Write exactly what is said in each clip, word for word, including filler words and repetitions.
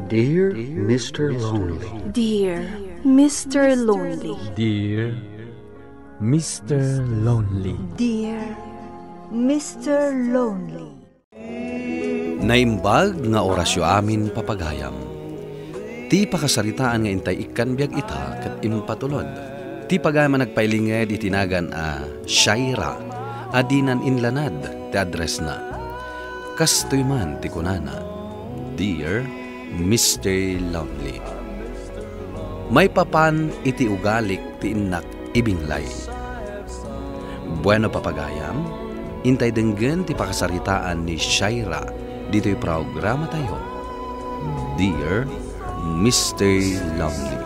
Dear Mister Lonely. Dear Mister Lonely. Dear Mister Lonely. Dear Mister Lonely. Naimbag nga orasyo amin, papagayam. Ti pakasaritaan nga intay ikkan biag ita ket impatulod. Ti pagayam a nagpailinged iti nagan a Shaira a dinan inlanad ti addressna. Kastoy man ti kunana, "Dear Mister Lonely, maipapan iti ugalik ti innak ibinglay." Bueno, papagayam, intay denggen ti pakasaritaan ni Shaira ditoy programatayo, Dear Mister Lonely.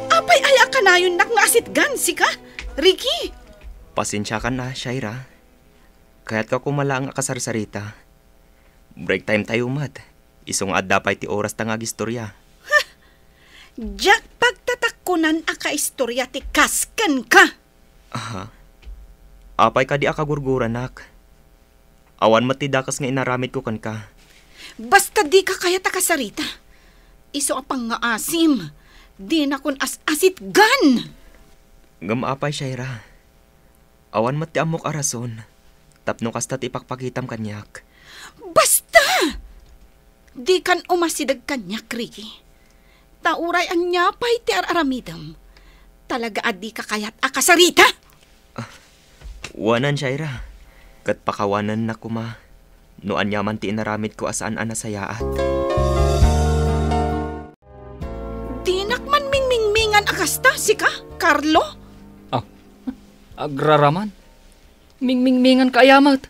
Apay aya a kanayonnak nga asitgan, sika, Ricky? Pasensiakan a, Shaira. Kayatka koma laeng a kasarsarita. Break time tayo met. Isu nga adda pay ti orasta nga agistorya. Diak pagtatakkunan a kaistorya ti kas kenka. Aha. Apay kadi a kagurguranak? Awan met ti dakes nga inaramidko kenka. Basta dika kayat a kasarita. Isu a pangngaasim, dinakon as-asitgan. Ngem apay, Shaira? Awan met ti ammok a rason tapno kasta ti ipakpakitam kaniak. Basta! Dikan umasideg kaniak, Ricky. Ta uray ania pay ti ar-aramidem, talaga a dika kayat a kasarita. Wanan, Shaira. Ket pakawanennak koma no ania man ti inaramidko a saan a nasayaat. Dinak man mingmingmingan a kasta, sika, Carlo? Ah, agraraman. Mingmingmingan ka aya met?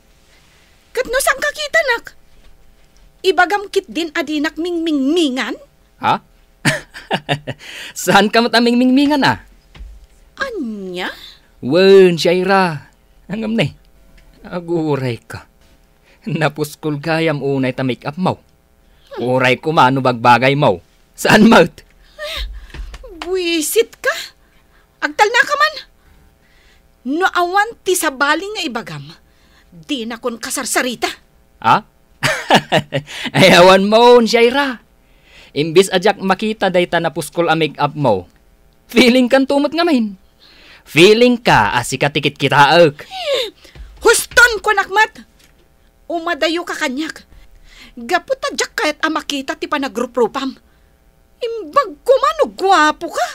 Ket no saan ka kitanak? Ibagam ketdin a dinak mingmingmingan? Ha? Saan ka met a mingmingmingan, a? Ania? Wen, Shaira. Ngem ne, aguray ka. Napuskol gayam unay ta make-up mo. Uray koma no bagbagay mo. Saan met? Buisit ka? Agtalna ka man? No awan ti sabali nga ibagam, dinakon kasarsarita. Ha? Ay, awan mo, Shaira. Imbis a diak makita dayta napuskol a make-up mo, feeling kanto met ngamin. Feeling ka a sika ti kitkitaek. Huston, kunak met! Umadayo ka kaniak. Gapu ta diak kayat a makita ti panagruprupam. Imbag koma no guapo ka.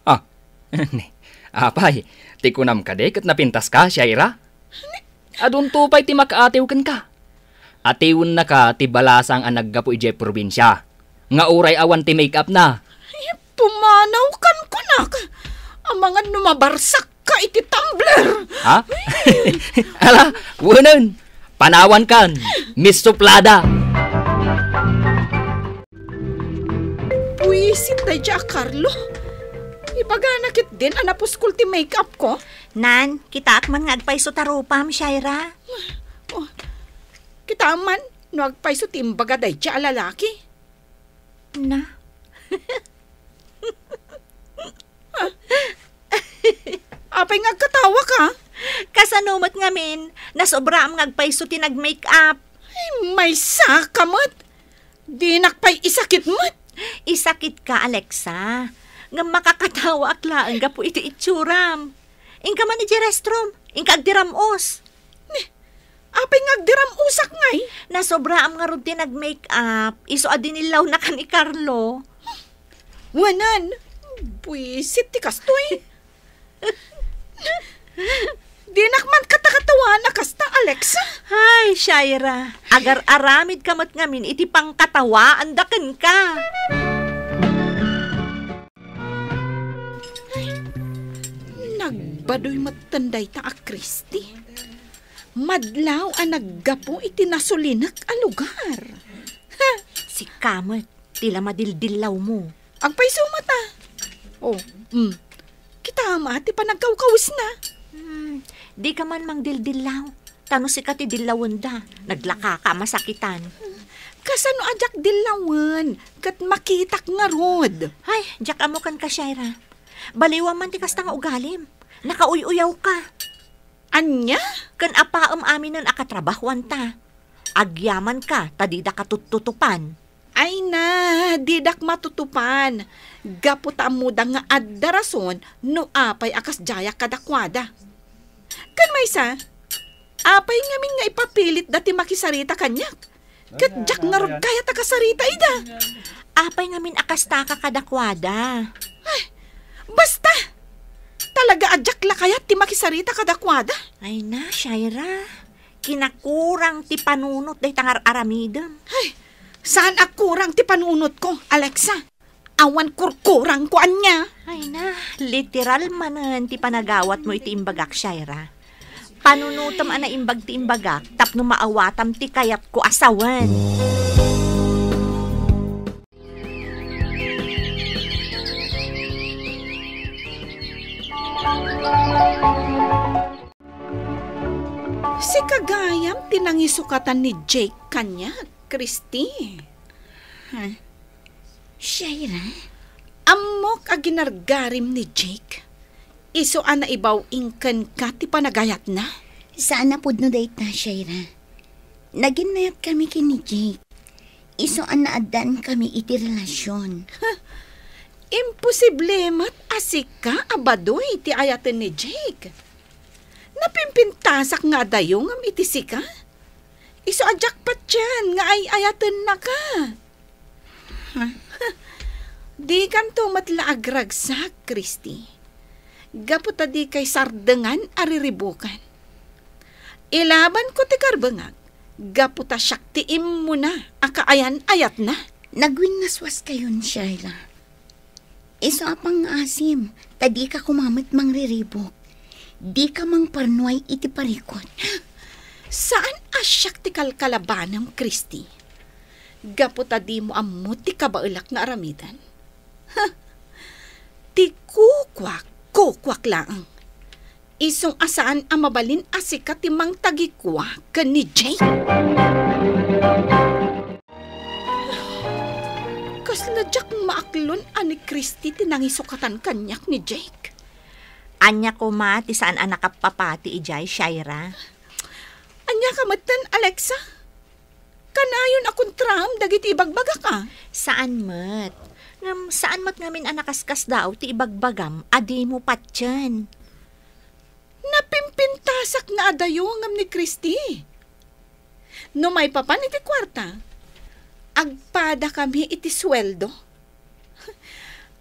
Ah, ne, apay, ti kunam kadi ket napintas ka, Shaira? Adunto pay ti makaatiw kenka. Atiwennaka ti balasang a naggapu idiay probinsia, nga uray awan ti make-up na. Pumanaw kan kunak. Amangan no mabarsak ka iti tumbler. Ha? Ala, wenen. Panawan kan, Miss Suplada. Buisit daydiay a Carlo. Ibagana ketdin a napuskol ti make-up ko. Nan, kitaak man nga agpayso ta rupam, Shaira. Oh, kitaem man no agpayso ti imbaga daydiay a lalaki. Na? Apay nga agkatawa ka? Kasano met ngamin? Nasobraam nga agpayso ti nag-make-up. Ay, maysa ka met. Dinak pay isakit met. Isakit ka, Alexa. Ngem makakatawaak laeng gapu iti itsuram. Inka man idiay restroom. Inka agdiram-os. Ni, apay nga agdiram-osak ngay? Nasobraam ngarud ti nag-make-up. Isu a dinillawna kan ni Carlo. Wanan, buisit ti kastoy. Dinak man katakatawaan a kasta, Alexa. Ay, Shaira, agar-aramid ka met ngamin iti pangkatawaanda kenka. Ay, nagbadoy metten dayta a Kristi. Madlaw a naggapu iti nasulinek a lugar. Ha! Sika met, ti la madildillawmo. Agpayso met a. Oh, mm. Kita ma ti panagkawkawisna. Hmm, di ka man mangdildillaw. Ta no sika ti dillawenda, naglakaka a masakitan. Kasano a diak dillawen? Ket makitak ngarud. Ay, diak ammo kenka, Shaira. Baliwam man ti kasta nga ugalim. Nakauy-uyaw ka. Ania? Ken apaem aminen a katrabahuanta. Agyaman ka ta dida ka tuttutupan. Ay na, didak matutupan. Gapu ta ammoda nga adda rason no apay a kasdiayak kadakuada. Ken maysa, apay ngamin nga ipapilitda ti makisarita kaniak? Ket diak ngarud kayat a kasarita ida. Apay ngamin a kastaka kadakuada? Ay, basta! Talaga a diak la kayat ti makisarita kadakuada. Ay na, Shaira. Kinakurang ti panunot dayta nga ar-aramidem. Ay, saan a kurang ti panunotko, Alexa? Awan kurkurangko ania. Ay na, literal manen ti panagawatmo iti imbagak, Shaira. Panunotem a naimbag ti imbagak tapno maawatam ti kayatko a sawen. Sika gayam ti nangisukatan ni Jake kaniak, Christy. Huh? Shaira? Ammok a ginargarim ni Jake. Isu a naibaw-ing kenka ti panagayatna? Saan a pudno dayta, Shaira. Naginnayatkami ken ni Jake. Isu a naaddaankami iti relasion. Imposible met a sika a badoy ti ayaten ni Jake. Napimpintasak nga adayo ngem iti sika. Isu a diak patien nga ay-ayatennaka. Dikanto met la agragsak, Christy. Gapu ta dikay sardengan a riribukan. Ilabanko ti karbengak, gapu ta siak ti immuna a kaayan-ayatna. Nagwinnaswaskayon, Shaira. Isu a pangngaasim, ta dika koma met mangriribuk. Dika mangparnuay iti parikut. Saan a siak ti kalkalabanem, Christy. Gapu ta dimo ammo ti kabaelak nga aramiden. Huh! Ti kukuak, kukuak laeng. Isu a saan a mabalin a sika ti mangtagikua ken ni Jake. Kasla diak maaklon a ni Christy ti nangisukatan kaniak ni Jake. Ania koma ti saan a nakappapati idiay, Shaira? Ania ka metten, Alexa? Kanayon a kontraem dagiti ibagbagak, a? Saan met. Ngem saan met ngamin a nakaskasdaaw ti ibagbagam a dimo patien. Napimpintasak nga adayo ngem ni Christy. No maipapan iti kuarta, agpadakami iti sueldo.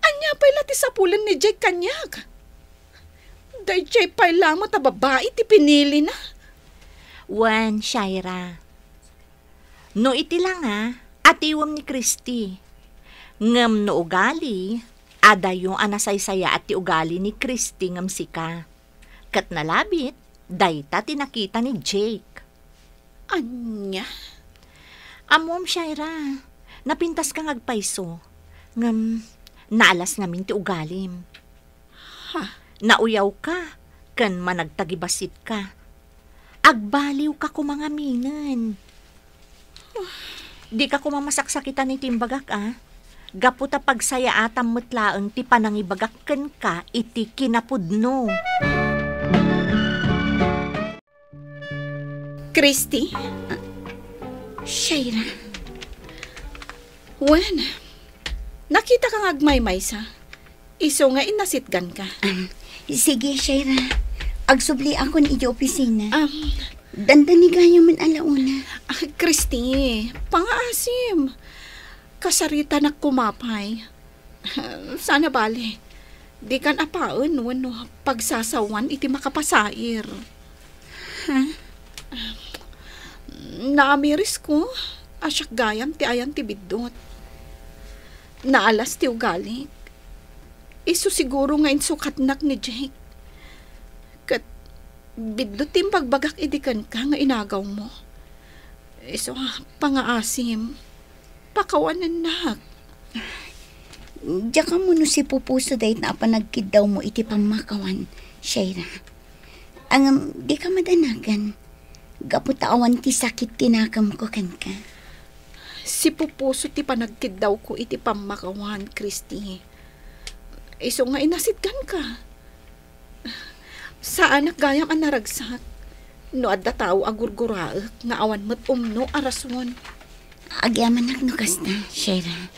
Ania pay la ti sapulen ni Jake kaniak? Daydiay pay la met a babai ti pinilina. Wen, Shaira. No iti langa, atiwem ni Christy. Ngem no ugali, adayo a nasaysayaat ti ugali ni Christy ngem sika. Ket nalabit, dayta ti nakita ni Jake. Ania? Ammom, Shaira, napintaska nga agpayso. Ngem, naalas ngamin ti ugalim. Ha? Nauyawka, ken managtagibasitka. Agbaliwka koma ngaminen. Dika koma masaksakitan iti imbagak, a? Gapu ta pagsayaatam met laeng ti panangibagak kenka iti kinapudno. Christy? Ah, Shaira? Wen, nakitaka nga agmaymaysa. Isu nga inasitganka. Ah, sige, Shaira. Agsubliakon iti opisina. Um, Dandani gayamen a la una. Ah, Christy, pangaasim. Kasaritanak koma pay. Saan a bale, dikan apaen wenno pagsasawan iti makapasair. Ha? Naamirisko a siak gayam ti ayan ti biddut. Naalas ti ugalik. Isu siguro nga insukatnak ni Jake. Ket biddut ti imbagbagak idi kenka nga inagawmo. Isu a pangaasim. Pakawanennak. Diak ammo no sipupuso dayta a panagkiddawmo iti pammakawan, Shaira. Ngem, dika madanagan. Gapu ta awan ti sakit ti nakemko kenka. Sipupuso ti panagkiddawko iti pammakawan, Christy. Isu nga inasitganka. Saanak gayam a naragsak no adda tao a gurguraek nga awan met umno a rason. Agyamanak no kasta, Shaira.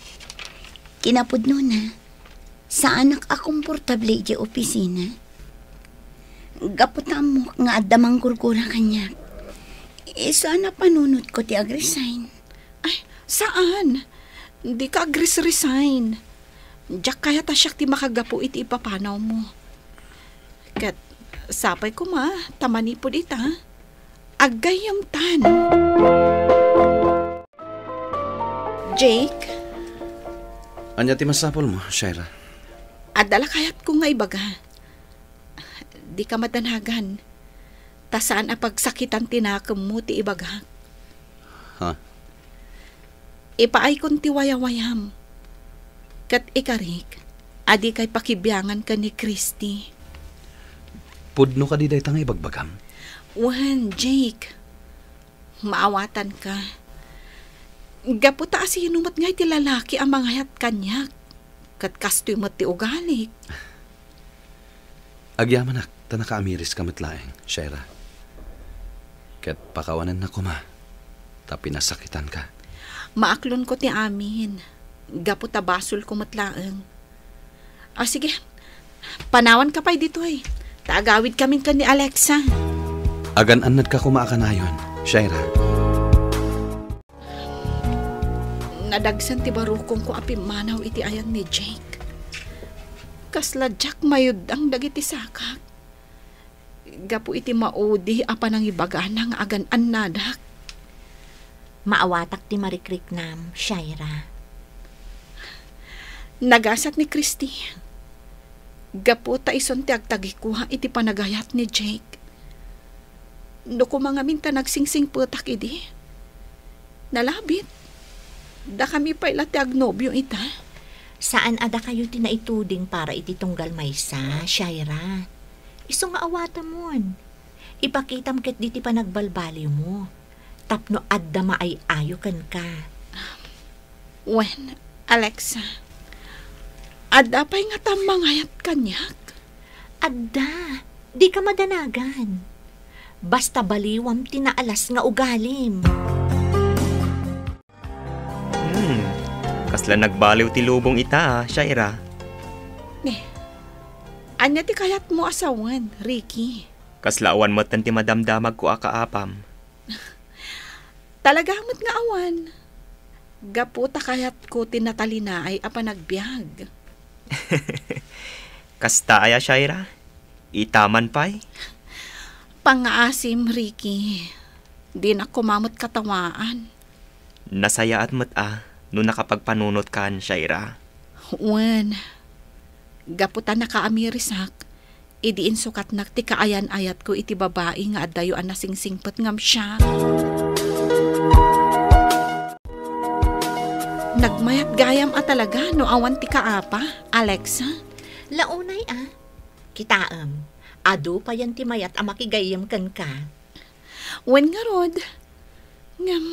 Kinapudnona, saanak a komportable idiay opisina. Gapu ta ammok nga adda manggurgura kaniak, isu a napanunotko ti agresign. Ay, saan? Dika agres-resign. Diak kayat a siak ti makagapu iti ipapanawmo. Ket sapay koma ta manipud ita, aggayyemtan. Jake? Ania ti masapulmo, Shaira? Adda la kayatko nga ibaga. Dika madanagan. Ta saan a pagsakitan ti nakemmo ti ibagak. Ha? Ipaaykon ti wayawayam. Ket ikarik, a dikay pakibiangan ken ni Christy. Pudno kadi dayta nga ibagbagam? Wen, Jake. Maawatanka. Gapu ta asino met ngay ti lalaki a mangayat kaniak? Ket kastoy met ti ugalik. Agyamanak, ta nakaamiriska met laeng, Shaira. Ket pakawanennak koma, ta pinasakitanka. Maaklonko ti amin, gapu ta basolko met laeng. Ah, sige, panawanka pay ditoy, ta agawidkamin ken ni Alexa. Agan-annadka koma a kanayon, Shaira. Nadagsen ti barukongko a pimmanaw iti ayan ni Jake. Kasla diak mayuddang dagiti sakak. Gapu iti maudi a panangibagana nga agan-annadak. Maawatak ti marikriknam, Shaira. Nagasat ni Christy. Gapu ta isun ti agtagikua iti panagayat ni Jake. No koma ngamin ta nagsingsingpetak idi, nalabit. Dakami pay la ti agnobio ita. Saan a dakayo ti naituding para iti tunggal maysa, Shaira. Isu nga awatemon. Ipakitam ketdi ti panagbalbaliwmo tapno adda maay-ayo kenka. Wen, Alexa, adda pay ngata mangayat kaniak? Adda, dika madanagan. Basta baliwam ti naalas nga ugalim. Hmm, kasla nagbaliw ti lubong ita, a, Shaira. Ne, ania ti kayatmo a sawen, Ricky? Kasla awan metten ti madamdamagko a kaapam. Talaga met nga awan. Gapu ta kayatko ti natalinaay a panagbiag. Kasta aya, Shaira? Itaman pay? Pangngaasim, Ricky. Dinak koma met katawaan. Nasayaat met a no nakapagpanunotkan, Shaira. Wen, gapu ta nakaamirisak, idi insukatnak ti kaayan-ayatko iti babai nga addayo a nasingsingpet ngem siak. Nagmayat gayam a talaga no awan ti kaapa, Alexa. Launay a. Kitaem, adu payen ti mayat a makigayyem kenka. Wen ngarud, ngem,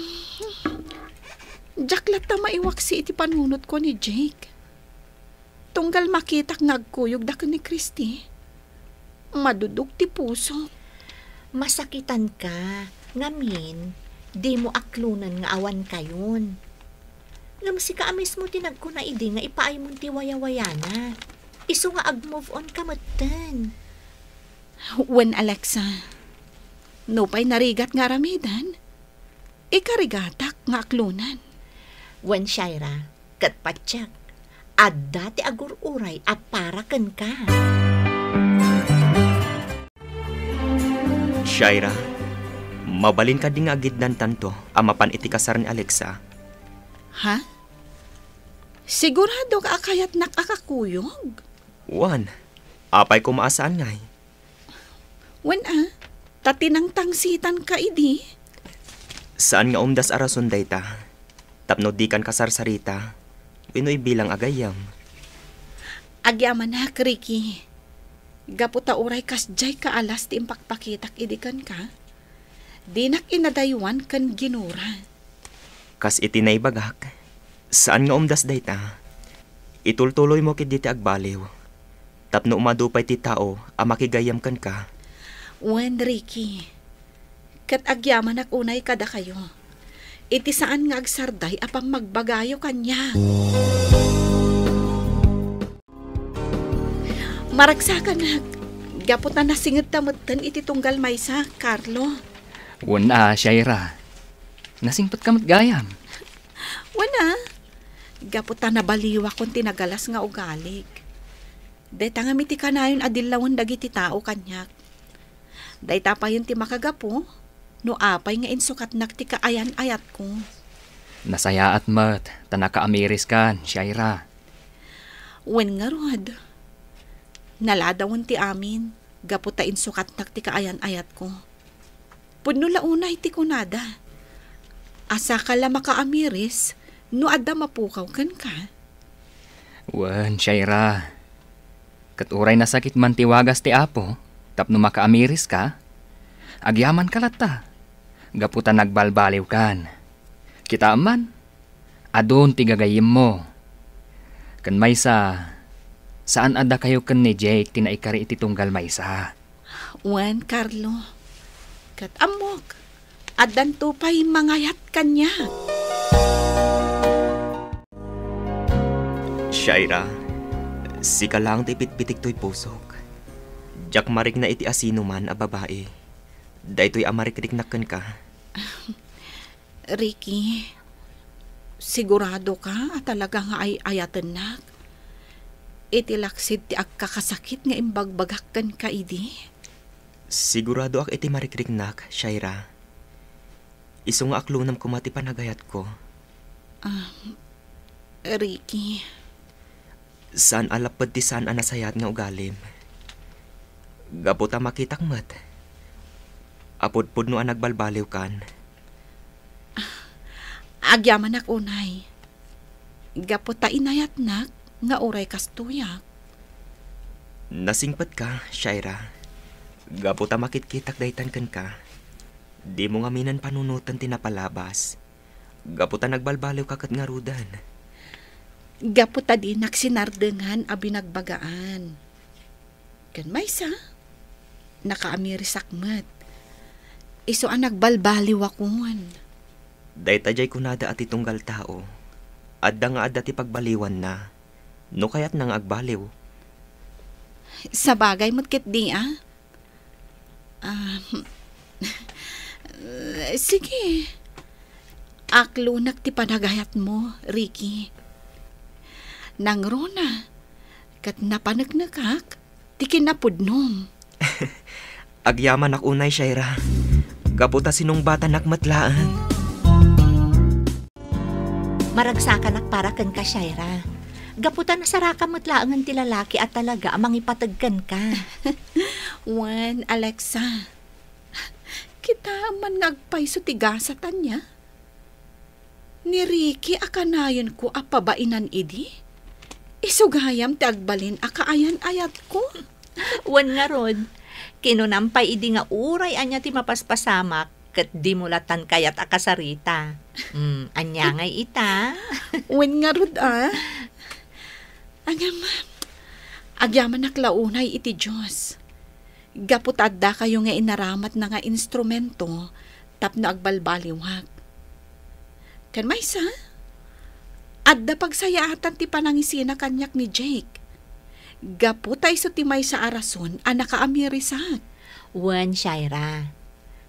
diak latta maiwaksi iti panunotko ni Jake. Tunggal makitak nga agkuyogda ken ni Christy, madudog ti pusok. Masakitanka, ngamin, dimo aklonen nga awankayon. Ngem sika a mismo ti nagkuna idi nga ipaaymon ti wayawayana. Isu nga ag-move on ka metten. Wen, Alexa, nupay narigat nga aramiden, ikarigatak nga aklonen. Wen, Shaira, ket patiek, adda ti agur-uray a para kenka. Shaira, mabalin kadi nga agiddantanto a mapan iti kasar ni Alexa? Ha? Sigurado ka a kayatnak a kakuyog? Wen, apay koma a saan ngay? Wen a, ta tinangtangsitanka idi. Saan nga umdas a rason dayta, tapno dikan kasarsarita, wenno ibilang a gayyem. Agyamanak, Ricky. Gapu ta uray kasdiay kaalas ti impakpakitak idi kenka, dinak inadaywan ken ginura. Kas iti naibagak, saan nga umdas dayta. Itultuloymo ketdi ti agbaliw, tapno umadu pay ti tao a makigayyem kenka. Wen, Ricky, ket agyamanak unay kadakayo. iti saan nga agsarday a pammagbagayo kaniak. Maragsakanak, gapu ta nasingedta metten iti tunggal maysa, Carlo. Wen a, Shaira. Nasingpetka met gayam. Wen a, gapu ta nabaliwakon ti nagalas nga ugalik. Dayta ngem iti kanayon a dillawen dagiti tao kaniak. Dayta payen ti makagapu no apay nga insukatnak ti kaayan-ayatko. Nasayaat met ta nakaamiriskan, Shaira. Wen ngarud, naladawen ti amin gapu ta insukatnak ti kaayan-ayatko. Pudno la unay ti kunada. Asaka la makaamiris no adda mapukaw kenka. Wen, Shaira. Ket uray nasakit man ti wagas ti Apo tapno makaamiriska, agyamanka latta, gapu ta nagbalbaliwkan. Kitaem man, adun ti gagayyemmo. Ken maysa, saan a dakayo ken ni Jake ti naikari iti tunggal maysa. Wen, Carlo. Ket ammok, addanto pay mangayat kaniak. Shaira, sika laeng ti ipitpitik toy pusok. Diak marikna iti asinoman a babai. Daytoy a marikriknak kenka. Ricky, siguradoka a talaga nga ay-ayatennak? Iti laksid ti agkakasakit nga imbagbagak kenka idi? Siguradoak iti marikriknak, Shaira. Isu nga aklonam koma ti panagayatko. Ah, Ricky. Saan a lapped ti saan a nasayaat nga ugalim. Gapu ta makitak met a pudpudno a nagbalbaliwkan. Agyamanak unay. Gapu ta inayatnak nga uray kastoyak. Nasingpetka, Shaira. Gapu ta makitkitak daytan kenka. Dimo ngaminen panunoten ti napalabas. Gapu ta nagbalbaliwka ket ngaruden. Gapu ta dinak sinardengan a binagbagaan. Ken maysa, nakaamirisak met. Isu a nagbalbaliwakon. Dayta diay kunada a ti tunggal tao, adda nga adda ti pagbaliwanna, no kayatna nga agbaliw. Sabagay met ketdi a. Ah, sige. Aklonak ti panagayatmo, Ricky. Nangruna, ket napaneknekak ti kinapudnom. Agyamanak unay, Shaira. Gapu ta sinungbatanak met laeng. Maragsakanak para kenka, Shaira. Gapu ta nasaraka met laengen ti lalaki a talaga a mangipateg kenka. Wen, Alexa. Kitaem man nga agpayso ti gasat ania? Ni Ricky a kanayonko a pabainan idi? Isu gayam ti agbalin a kaayan-ayatko? Wen ngarud, kinunam pay idi nga uray ania ti mapaspasamak, ket dimo latan kayat a kasarita. Hmm, ania ngay ita? Wen ngarud, a? Ngem, agyamanak la unay iti Dios. Gapu ta addakayo nga inaramatna nga instrumento tapno agbalbaliwak. Ken maysa, adda pagsayaatan ti panangisina kaniak ni Jake. Gapu ta isu ti maysa a rason a nakaamirisak. Wen, Shaira.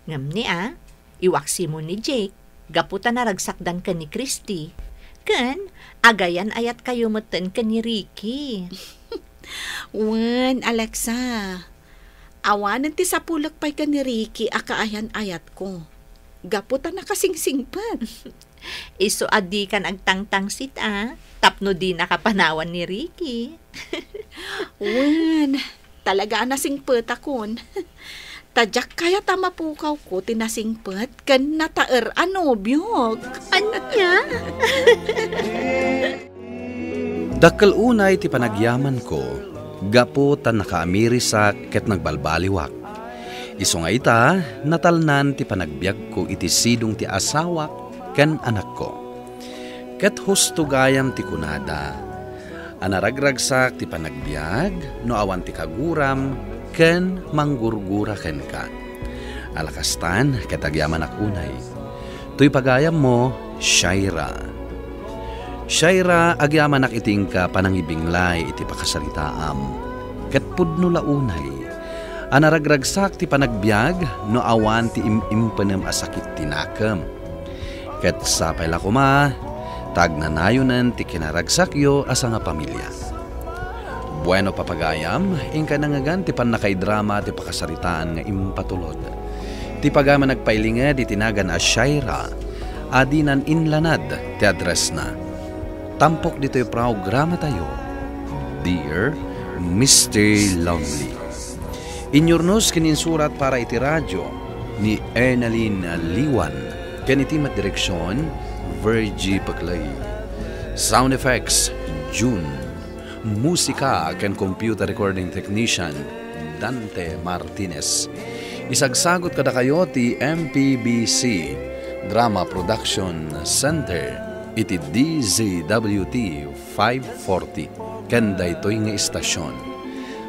Ngem ni a, iwaksimo ni Jake, gapu ta naragsakdan ken ni Christy. Ken, agayan-ayatkayo metten ken ni Ricky. Wen, Alexa. Awanen ti sapulek pay ken ni Ricky a kaayan-ayatko. Gapu ta nakasingsingpet. Isu a dikan agtangtangsit a, tapno dinaka panawan ni Ricky. Wen, talaga a nasingpetakon. Ta diak kayat a mapukawko ti nasingpet ken nataer a nobiok. Ania? Dakkel unay ti panagyamanko, gapu ta nakaamirisak ket nagbalbaliwak. Isu nga ita, natalnan ti panagbiagko iti sidong ti asawak ken anakko. Ket husto gayam ti kunada, a naragragsak ti panagbiag no awan ti kaguram ken manggurgura kenka. Ala kastan, ket agyamanak unay. Toy pagayammo, Shaira. Shaira, agyamanak iti inka panangibinglay iti pakasaritaam. Ket pudno la unay a naragragsak ti panagbiag no awan ti im-impenem a sakit ti nakem. Ket sapay la koma ta agnanayonen ti kinaragsakyo a sangapamilia. Bueno, papagayam, inka nangngegan ti pannakaidrama ti pakasaritaan nga impatulod. Ti pagayam a nagpailinged iti nagan a Shaira, a dinan inlanad ti addressna. Tampok ditoy programatayo, Dear Mister Lonely. Inyurnos ken insurat para iti radio ni Ernalyn Liwan, ken iti met direksion, Virgie Peclay. Sound effects, June. Musika ken computer recording technician, Dante Martinez. Isagsagut kadakayo ti M P B C Drama Production Center iti D Z W T five forty ken daytoy nga istasion.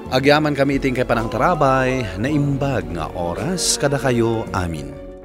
Agyamankami iti inkay panangtarabay, naimbag nga oras kadakayo amin.